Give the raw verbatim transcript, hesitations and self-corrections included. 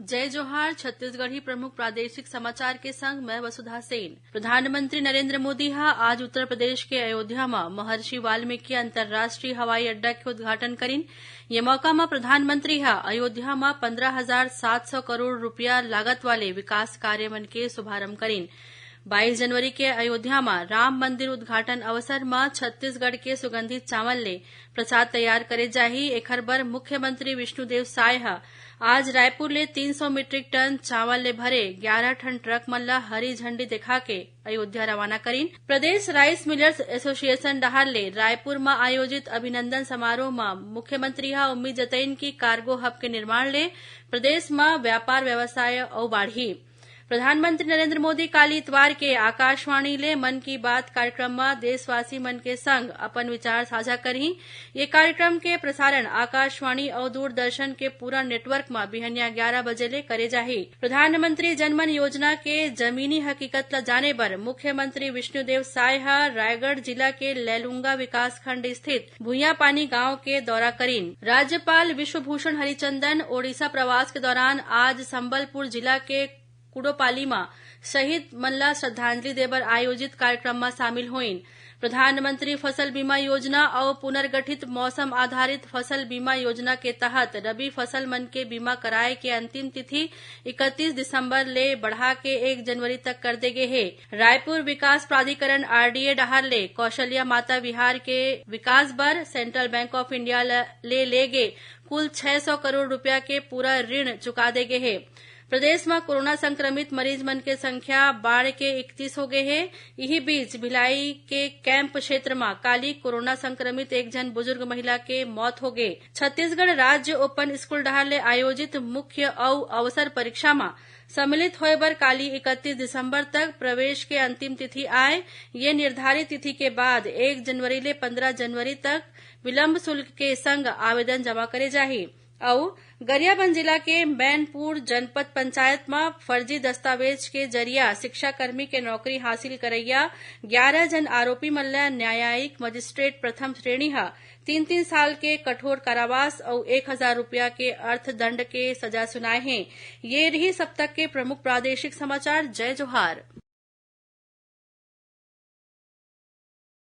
जय जोहार। छत्तीसगढ़ी प्रमुख प्रादेशिक समाचार के संग मैं वसुधा सेन। प्रधानमंत्री नरेंद्र मोदी ह आज उत्तर प्रदेश के अयोध्या म महर्षि वाल्मीकि अंतर्राष्ट्रीय हवाई अड्डा के उद्घाटन करिन। ये मौका म प्रधानमंत्री ह अयोध्या म पंद्रह हजार सात सौ करोड़ रुपया लागत वाले विकास कार्य मन के शुभारंभ करिन। बाईस जनवरी के अयोध्या म राम मंदिर उद्घाटन अवसर म छत्तीसगढ़ के सुगंधित चावल ले प्रसाद तैयार करे जाही। एखर बर मुख्यमंत्री विष्णुदेव साय ह आज रायपुर ले तीन सौ मीट्रिक टन चावल ले भरे ग्यारह ठन ट्रक मन ल हरी झंडी देखा के अयोध्या रवाना करिन। प्रदेश राइस मिलर्स एसोसिएशन डहार ले रायपुर म आयोजित अभिनंदन समारोह म मुख्यमंत्री ह उम्मीद जतइन कि कार्गो हब के निर्माण ले प्रदेश म व्यापार व्यवसाय अउ बाढ़ही। प्रधानमंत्री नरेंद्र मोदी काली इतवार के आकाशवाणी ले मन की बात कार्यक्रम म देशवासी मन के संग अपन विचार साझा करही। ये कार्यक्रम के प्रसारण आकाशवाणी अउ दूरदर्शन के पूरा नेटवर्क म बिहनिया ग्यारह बजे ले करे जाही। प्रधानमंत्री जनमन योजना के जमीनी हकीकत ल जाने बर मुख्यमंत्री विष्णुदेव साय ह रायगढ़ जिला के लैलूंगा विकासखंड स्थित भुइयापानी गांव के दौरा करिन। राज्यपाल विश्वभूषण हरिचंदन ओडिशा प्रवास के दौरान आज संबलपुर जिला के कुडोपाली म शहीद मन ला श्रद्धांजलि देबर आयोजित कार्यक्रम म शामिल होइन। प्रधानमंत्री फसल बीमा योजना अउ पुनर्गठित मौसम आधारित फसल बीमा योजना के तहत रबी फसल मन के बीमा कराए के अंतिम तिथि इकतीस दिसंबर ले बढ़ा के एक जनवरी तक कर दे गे हे। रायपुर विकास प्राधिकरण आरडीए डहार ले कौशल्या माता विहार के विकास बर सेंट्रल बैंक ऑफ इंडिया ल-, ले, ले गे कुल छह सौ करोड़ रुपया के पूरा ऋण चुका दे गे हे। प्रदेश म कोरोना संक्रमित मरीज मन के संख्या बाढ़ के इकतीस हो गे हे। इही बीच भिलाई के कैंप क्षेत्र म काली कोरोना संक्रमित एक झन बुजुर्ग महिला के मौत हो गे। छत्तीसगढ़ राज्य ओपन स्कूल डहार ले आयोजित मुख्य अउ अवसर परीक्षा म सम्मिलित होए बर काली इकतीस दिसंबर तक प्रवेश के अंतिम तिथि आय। ये निर्धारित तिथि के बाद एक जनवरी ले पंद्रह जनवरी तक विलंब शुल्क के संग आवेदन जमा करे जाही। अउ गरियाबंद जिला के मैनपुर जनपद पंचायत म फर्जी दस्तावेज के जरिया शिक्षाकर्मी के नौकरी हासिल करइया ग्यारह झन आरोपी मन ल न्यायिक मजिस्ट्रेट प्रथम श्रेणी ह तीन तीन साल के कठोर कारावास अउ एक हजार रुपया के अर्थदंड के सजा सुनाए हे। ये रहिस अब तक के प्रमुख प्रादेशिक समाचार। जय जोहार।